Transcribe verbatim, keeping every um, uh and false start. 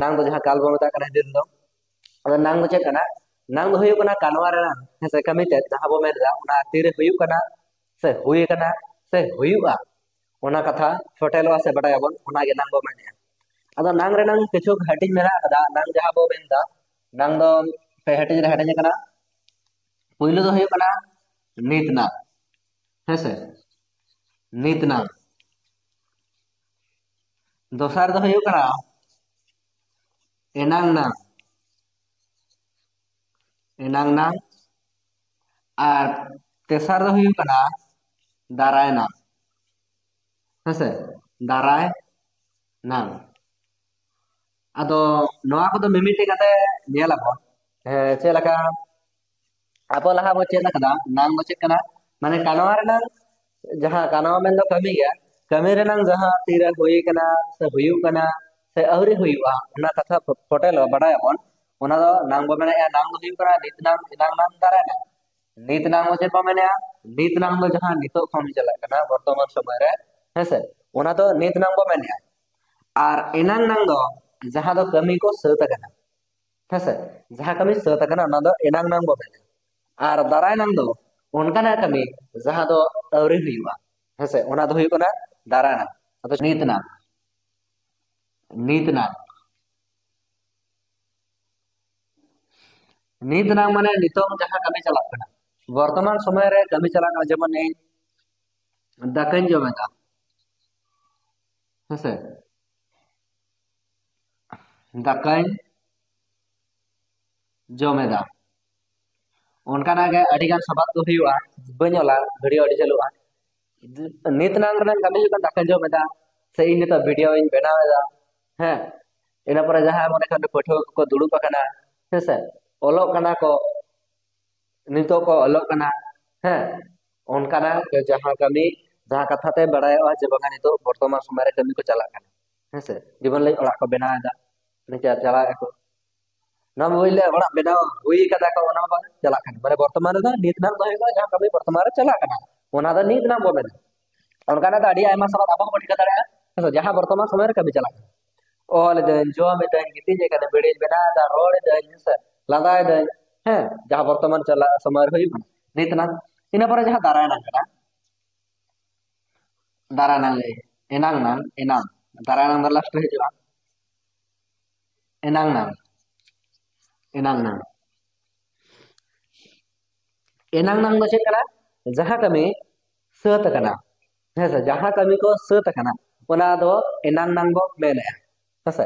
ᱱᱟᱝ ᱫᱚ ᱡᱟᱦᱟᱸ ᱠᱟᱞ ᱵᱚ ᱢᱮᱛᱟᱜ ᱠᱟᱱᱟ ᱦᱤᱱᱫᱤ ᱛᱮᱫᱚ᱾ ᱟᱫᱚ ᱱᱟᱝ ᱫᱚ ᱪᱮᱫ ᱠᱟᱱᱟ? ᱱᱟᱝ ᱫᱚ ᱦᱩᱭᱩᱜ ᱠᱟᱱᱟ ᱠᱟᱱᱣᱟ ᱨᱮᱱᱟᱜ, ᱦᱮᱸ ᱥᱮ, ᱠᱟᱹᱢᱤ ᱛᱮᱫ ᱡᱟᱦᱟᱸ ᱵᱚ ᱢᱮᱱ ᱮᱫᱟ, ᱚᱱᱟ ᱛᱤᱨᱮ ᱦᱩᱭᱩᱜ ᱠᱟᱱᱟ ᱥᱮ ᱦᱩᱭ ᱟᱠᱟᱱᱟ ᱥᱮ ᱦᱩᱭᱩᱜᱼᱟ, ᱚᱱᱟ ᱠᱟᱛᱷᱟ ᱯᱷᱚᱴᱮᱞᱚᱜᱼᱟ ᱥᱮ ᱵᱟᱰᱟᱭᱟᱵᱚᱱ, ᱚᱱᱟᱜᱮ ᱱᱟᱝ ᱵᱚ ᱢᱮᱱᱮᱫᱼᱟ᱾ ᱟᱫᱚ ᱱᱟᱝ ᱨᱮᱱᱟᱝ ᱠᱤᱪᱷᱩ ᱦᱟᱹᱴᱤᱧ ᱢᱮᱱᱟᱜ ᱟᱠᱟᱫᱟ᱾ ᱱᱟᱝ ᱡᱟᱦᱟᱸ ᱵᱚ ᱢᱮᱱᱫᱟ, ᱱᱟᱝ ᱫᱚ ᱯᱮ ᱦᱟᱹᱴᱤᱧ ᱨᱮ ᱦᱟᱹᱴᱤᱧ ᱟᱠᱟᱱᱟ᱾ ᱯᱩᱭᱞᱩ ᱫᱚ ᱦᱩᱭᱩᱜ ᱠᱟᱱᱟ ᱱᱤᱛ ᱱᱟᱝ, ᱦᱮᱸᱥᱮ, ᱱᱤᱛ ᱱᱟᱝ᱾ ᱫᱚᱥᱟᱨ ᱫᱚ ᱦᱩᱭᱩᱜ ᱠᱟᱱᱟ ᱮᱱᱟᱝ ᱱᱟᱝ, ᱮᱱᱟᱝ ᱱᱟᱝ᱾ ᱟᱨ ᱛᱮᱥᱟᱨ ᱫᱚ ᱦᱩᱭᱩᱜ ᱠᱟᱱᱟ ᱫᱟᱨᱟᱭ ᱱᱟᱝ, ᱦᱮᱸᱥᱮ, ᱫᱟᱨᱟᱭ ᱱᱟᱝ᱾ ᱟᱫᱚ ᱱᱚᱣᱟ ᱠᱚᱫᱚ ᱢᱤᱢᱤᱫᱴᱮᱡ ᱠᱟᱛᱮ ᱧᱮᱞ ᱟᱵᱚᱱ᱾ ᱦᱮᱸ, ᱪᱮᱫ ᱞᱮᱠᱟ ᱟᱵᱚ ᱞᱟᱦᱟ ᱵᱚ ᱪᱮᱫ ᱟᱠᱟᱫᱟ, ᱱᱟᱝ ᱫᱚ ᱪᱮᱫ ᱠᱟᱱᱟ? ᱢᱟᱱᱮ ᱠᱟᱱᱣᱟ ᱨᱮᱱᱟᱝ, ᱡᱟᱦᱟᱸ ᱠᱟᱱᱣᱟ ᱢᱮᱱᱫᱚ ᱠᱟᱹᱢᱤ ᱜᱮ, ᱠᱟᱹᱢᱤ ᱨᱮᱱᱟᱝ ᱡᱟᱦᱟᱸ ᱛᱤᱨᱮ ᱦᱩᱭ ᱠᱟᱱᱟ ᱥᱮ ᱦᱩᱭᱩᱜ ᱠᱟᱱᱟ ᱥᱮ ᱟᱹᱣᱨᱤ ᱦᱩᱭᱩᱜᱼᱟ, ᱚᱱᱟ ᱠᱟᱛᱷᱟ ᱯᱷᱚ-, ᱯᱷᱚᱴᱮᱞᱚᱜ ᱵᱟᱰᱟᱭᱟᱵᱚᱱ, ᱚᱱᱟ ᱫᱚ ᱱᱟᱝ ᱵᱚ ᱢᱮᱱᱮᱫᱼᱟ᱾ ᱱᱟᱝ ᱫᱚ ᱦᱩᱭᱩᱜ ᱠᱟᱱᱟ ᱱᱤᱛ ᱱᱟᱝ, ᱮᱱᱟᱝ ᱱᱟᱝ, ᱫᱟᱨᱟᱭ ᱱᱟᱝ᱾ ᱱᱤᱛ ᱱᱟᱝ ᱫᱚ ᱪᱮᱫ ᱵᱚ ᱢᱮᱱᱮᱫᱼᱟ? ᱱᱤᱛ ᱱᱟᱝ ᱫᱚ ᱡᱟᱦᱟᱸ ᱱᱤᱛᱚᱜ ᱠᱟᱹᱢᱤ ᱪᱟᱞᱟᱜ ᱠᱟᱱᱟ, ᱵᱚᱨᱛᱚᱢᱟᱱ ᱥᱚᱢᱚᱭ ᱨᱮ, ᱦᱮᱸᱥᱮ, ᱚᱱᱟ ᱫᱚ ᱱᱤᱛ ᱱᱟᱝ ᱵᱚ ᱢᱮᱱᱮᱫᱼᱟ᱾ ᱟᱨ ᱮᱱᱟᱝ ᱱᱟᱝ ᱫᱚ ᱡᱟᱦᱟᱸ ᱫᱚ ᱠᱟᱹᱢᱤ ᱠᱚ ᱥᱟᱹᱛ ᱟᱠᱟᱱᱟ, ᱦᱮᱸᱥᱮ, ᱡᱟᱦᱟᱸ ᱠᱟᱹᱢᱤ ᱥᱟᱹᱛ ᱟᱠᱟᱱᱟ, ᱚᱱᱟ ᱫᱚ ᱮᱱᱟᱝ ᱱᱟᱝ ᱵᱚ ᱢᱮᱱᱟ᱾ ᱟᱨ ᱫᱟᱨᱟᱭ ᱱᱟᱝ ᱫᱚ ᱚᱱᱠᱟᱱᱟᱜ ᱠᱟᱹᱢᱤ ᱡᱟᱦᱟᱸ ᱫᱚ ᱟᱹᱣᱨᱤ ᱦᱩᱭᱩᱜᱼᱟ, ᱦᱮᱸᱥᱮ, ᱚᱱᱟ ᱫᱚ ᱦᱩᱭᱩᱜ ᱠᱟᱱᱟ ᱫᱟᱨᱟᱭ ᱱᱟᱝ᱾ ᱟᱫᱚ ᱱᱤᱛ ᱱᱟᱝ, ᱱᱤᱛ ᱱᱟᱝ, ᱱᱤᱛ ᱱᱟᱝ ᱢᱟᱱᱮ ᱱᱤᱛᱚᱝ ᱡᱟᱦᱟᱸ ᱠᱟᱹᱢᱤ ᱪᱟᱞᱟᱜ ᱠᱟᱱᱟ, ᱵᱚᱨᱛᱚᱢᱟᱱ ᱥᱚᱢᱚᱭ ᱨᱮ ᱠᱟᱹᱢᱤ ᱪᱟᱞᱟᱜ ᱠᱟᱱᱟ, ᱡᱮᱢᱚᱱ ᱤᱧ ᱫᱟᱠᱟᱧ ᱡᱚᱢ ᱮᱫᱟ, ᱦᱮᱸᱥᱮ, ᱫᱟᱠᱟᱧ ᱡᱚᱢ ᱮᱫᱟ᱾ ᱚᱱᱠᱟᱱᱟᱜ ᱜᱮ ᱟᱹᱰᱤᱜᱟᱱ ᱥᱟᱵᱟᱫ ᱠᱚ ᱦᱩᱭᱩᱜᱼᱟ, ᱵᱟᱹᱧ ᱚᱞᱟ, ᱵᱷᱤᱰᱤᱭᱳ ᱟᱹᱰᱤ ᱡᱷᱟᱹᱞᱚᱜᱼᱟ᱾ ᱱᱤᱛ ᱱᱟᱝ ᱨᱮᱱᱟᱜ ᱠᱟᱹᱢᱤ ᱦᱩᱭᱩᱜ ᱠᱟᱱᱟ ᱫᱟᱠᱟᱧ ᱡᱚᱢ ᱮᱫᱟ, ᱥᱮ ᱤᱧ ᱱᱤᱛᱚᱜ ᱵᱷᱤᱰᱤᱭᱳᱧ ᱵᱮᱱᱟᱣ ᱮᱫᱟ, ᱦᱮᱸ᱾ ᱤᱱᱟᱹ ᱯᱚᱨᱮ ᱡᱟᱦᱟᱸᱭ ᱢᱚᱱᱮ ᱠᱷᱟᱱ ᱯᱟᱹᱴᱷᱩᱣᱟᱹ ᱠᱚᱠᱚ ᱫᱩᱲᱩᱵ ᱟᱠᱟᱱᱟ, ᱦᱮᱸ ᱥᱮ, ᱚᱞᱚᱜ ᱠᱟᱱᱟ ᱠᱚ, ᱱᱤᱛᱚᱜ ᱠᱚ ᱚᱞᱚᱜ ᱠᱟᱱᱟ, ᱦᱮᱸ᱾ ᱚᱱᱠᱟᱱᱟᱜ ᱡᱟᱦᱟᱸ ᱠᱟᱹᱢᱤ, ᱡᱟᱦᱟᱸ ᱠᱟᱛᱷᱟ ᱛᱮ ᱵᱟᱲᱟᱭᱚᱜᱼᱟ ᱡᱮ ᱵᱟᱝᱟ ᱱᱤᱛᱚᱜ ᱵᱚᱨᱛᱚᱢᱟᱱ ᱥᱚᱢᱚᱭ ᱨᱮ ᱠᱟᱹᱢᱤ ᱠᱚ ᱪᱟᱞᱟᱜ ᱠᱟᱱᱟ, ᱦᱮᱸ ᱥᱮ, ᱡᱮᱢᱚᱱ ᱞᱟᱹᱭ ᱚᱲᱟᱜ ᱠᱚ ᱵᱮᱱᱟᱣ ᱮᱫᱟ, ᱱᱤᱝᱠᱟᱹ ᱪᱟᱞᱟᱣ ᱟᱠᱚ᱾ ᱱᱚᱣᱟ ᱵᱚ ᱞᱟᱹᱭᱟ ᱚᱲᱟᱜ ᱵᱮᱱᱟᱣ ᱦᱩᱭ ᱠᱟᱫᱟ ᱠᱚ, ᱚᱱᱟ ᱢᱟ ᱵᱟᱝ ᱪᱟᱞᱟᱜ ᱠᱟᱱᱟ᱾ ᱢᱟᱱᱮ ᱵᱚᱨᱛᱚᱢᱟᱱ ᱨᱮᱫᱚ ᱱᱤᱛ ᱱᱟᱝ ᱫᱚ ᱦᱩᱭᱩᱜ ᱠᱟᱱᱟ ᱡᱟᱦᱟᱸ ᱠᱟᱹᱢᱤ ᱵᱚᱨᱛᱚᱢᱟᱱ ᱨᱮ ᱪᱟᱞᱟᱜ ᱠᱟᱱᱟ, ᱚᱱᱟ ᱫᱚ ᱱᱤᱛ ᱱᱟᱝ ᱵᱚ ᱢᱮᱱᱟ᱾ ᱚᱱᱠᱟᱱᱟᱜ ᱫᱚ ᱟᱹᱰᱤ ᱟᱭᱢᱟ ᱥᱟᱵᱟᱫ ᱟᱵᱚ ᱦᱚᱸᱵᱚᱱ ᱴᱷᱤᱠᱟᱹ ᱫᱟᱲᱮᱭᱟᱜᱼᱟ, ᱦᱮᱸ ᱥᱮ, ᱡᱟᱦᱟᱸ ᱵᱚᱨᱛᱚᱢᱟᱱ ᱥᱚᱢᱚᱭ ᱨᱮ ᱠᱟᱹᱢᱤ ᱪᱟᱞᱟᱜ ᱠᱟᱱᱟ᱾ ᱚᱞ ᱮᱫᱟᱹᱧ, ᱡᱚᱢ ᱮᱫᱟᱹᱧ, ᱜᱤᱛᱤᱡ ᱟᱠᱟᱱᱟᱹᱧ, ᱵᱤᱲᱤᱧ ᱵᱮᱱᱟᱣ ᱮᱫᱟ, ᱨᱚᱲ ᱮᱫᱟᱹᱧ, ᱦᱮᱸ ᱥᱮ, ᱞᱟᱸᱫᱟ ᱮᱫᱟᱹᱧ, ᱦᱮᱸ, ᱡᱟᱦᱟᱸ ᱵᱚᱨᱛᱚᱢᱟᱱ ᱪᱟᱞᱟᱜ ᱥᱚᱢᱚᱭ ᱨᱮ ᱦᱩᱭᱩᱜ ᱠᱟᱱᱟ᱾ ᱱᱤᱛ ᱱᱟᱝ, ᱤᱱᱟᱹ ᱯᱚᱨᱮ ᱡᱟᱦᱟᱸ ᱫᱟᱨᱟᱭ ᱱᱟᱝ ᱠᱟᱱᱟ, ᱫᱟᱨᱟᱭ ᱱᱟᱝ ᱞᱟᱹᱭ, ᱮᱱᱟᱝ ᱱᱟᱝ, ᱮᱱᱟᱝ, ᱫᱟᱨᱟᱭ ᱱᱟᱝ ᱫᱚ ᱞᱟᱥᱴ ᱨᱮ ᱦᱤᱡᱩᱜᱼᱟ᱾ ᱮᱱᱟᱝ ᱱᱟᱝ, ᱮᱱᱟᱝ ᱱᱟᱝ, ᱮᱱᱟᱝ ᱱᱟᱝ ᱫᱚ ᱪᱮᱫ ᱠᱟᱱᱟ? ᱡᱟᱦᱟᱸ ᱠᱟᱹᱢᱤ ᱥᱟᱹᱛ ᱟᱠᱟᱱᱟ, ᱦᱮᱸ ᱥᱮ, ᱡᱟᱦᱟᱸ ᱠᱟᱹᱢᱤ ᱠᱚ ᱥᱟᱹᱛ ᱟᱠᱟᱱᱟ, ᱚᱱᱟ ᱫᱚ ᱮᱱᱟᱝ ᱱᱟᱝ ᱵᱚ ᱢᱮᱱᱮᱜᱼᱟ, ᱦᱮᱸ ᱥᱮ᱾